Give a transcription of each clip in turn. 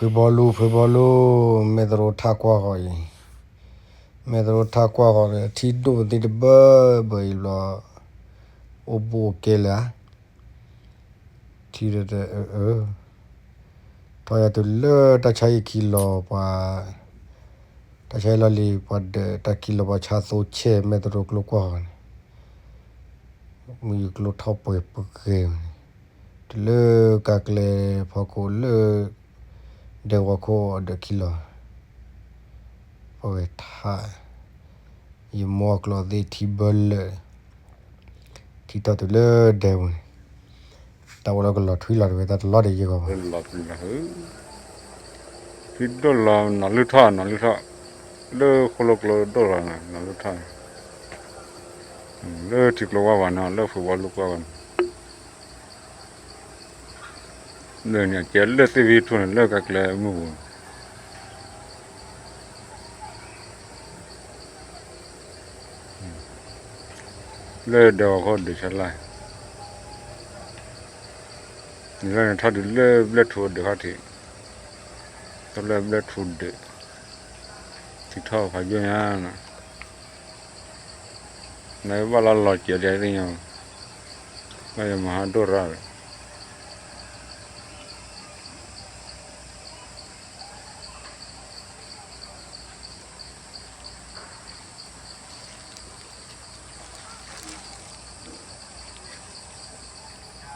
ဖုဘီလူ ဖုဘီလူ, မဲၢ်သရိထးကွၢ်ဃီၤအံၤ, မဲၢ်သရိထးကွၢ်ဃီၤဒီး ထံဒိၣ်သ့ၣ်တဘၢဘၢအံၤဘျီ, အိၣ်ဘူးအိၣ်ကဲလၢာ်ဧါ, ထံဒိၣ်တ, ထီၣ်ယၤတုၤလၢတၢ်ဆါဟံၣ်ခံလီၤပှၤ, တၢ်ဆါဟံၣ်လီၤလံၤ ပှၤဒၢးတၢ်ခံလီၤ ပှၤဆါသိဆဲး မဲၢ်သရိကျိကွၢ်ဃီၤန့ၣ်, မုၢ်ယူၤကျိထီၣ်ပှဲၤပှဲၤန့ၣ်, တုၤလၢကါကျဲဖီခိၣ်လၢ ဒဲဝီၤခိၣ်အဒၢးခံလီၤ, ပှဲၤထါ, ယမိၢ်ကျိသ့ၣ်ထံဘၢလၢာ်, ထံထီၣ်တုၤလၢဒဲပူၤန့ၣ်, တၢ်အိၣ်လၢကလီၤထွံလီၤတဝဲ တၢ်တလီၢ်တယံၤဂီၤဘၣ်, ထံဒိၣ်လီၤ နီၢ်လုၢ်ထီၣ် နီၢ်လုၢ်ထီၣ်, လၢဃိၣ်လိာ်ကျိဒိၣ်လီၤန့ၣ် နီၢ်လုၢ်ထီၣ်, လၢထံကျိဝါဘၣ်န့ၣ် လၢဖုဘီလူကွၢ်ဘၣ်န့ၣ် လၢန့ၣ် ကဲလၢသ့ၣ်ဝံထူန့ၣ် လၢကါကျဲမုၢ်ပူၤ, လၢဒဲဝီၤခိၣ်ဒၢးဆါလၢ်, န့ၣ်လၢန့ၣ်ထီၣ်တုၤလၢဘျဲၣ်ထူဒၢ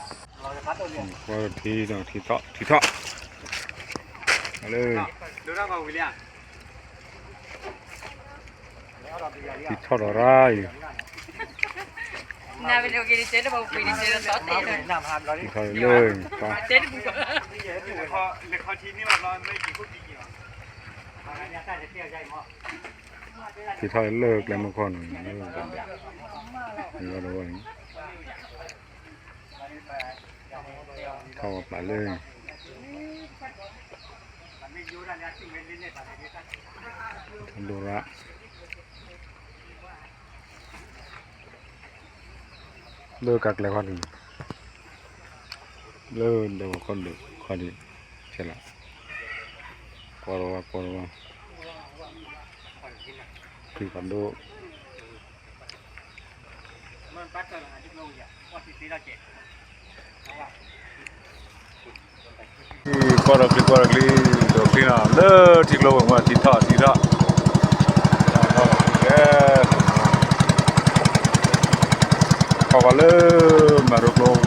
းခီၣ်ထံး, ထီၣ်လၢဘျဲၣ်ထူဒၢး, ထံထီၣ်ဖးယိၣ်ညါ, နဘၣ်လီၤလီၤစဲးဒ်သ့ၣ်ညါ, ဘၣ်ယမၤဟးဒိၣ်ရၣ်ဒီး ထံထီၣ်, ထံထီၣ်, လၢ ထံထီၣ်ဒီးရၣ်အံၤ, ထံထီၣ်လၢ, ထံထီၣ်လၢကျဲမုၢ်ခိၣ်န့ၣ်, လၢတဝဲန့ၣ် ထီၣ်ဝဲပာ်လၢ, ဒိၣ်ရၣ်, လၢကါကျဲခီၣ်ဒံး, လၢဒဲဝီၤခိၣ်ဒၢးခီၣ်ဒံး, ဆဲးလီၤ, ကွၢ်ရဝါ ကွၢ်ရဝါ, ထံဖးဒိၣ် ကွၢ်ဒီးချံ ကွၢ်ဒီးချံ, ဒီးချံနီၤ လၢထံကျိဝဲၤမုၢ် ထံထီၣ် ထံထီၣ်, ထီၣ်ဝဲလၢ မဲၢ်သရိကျိ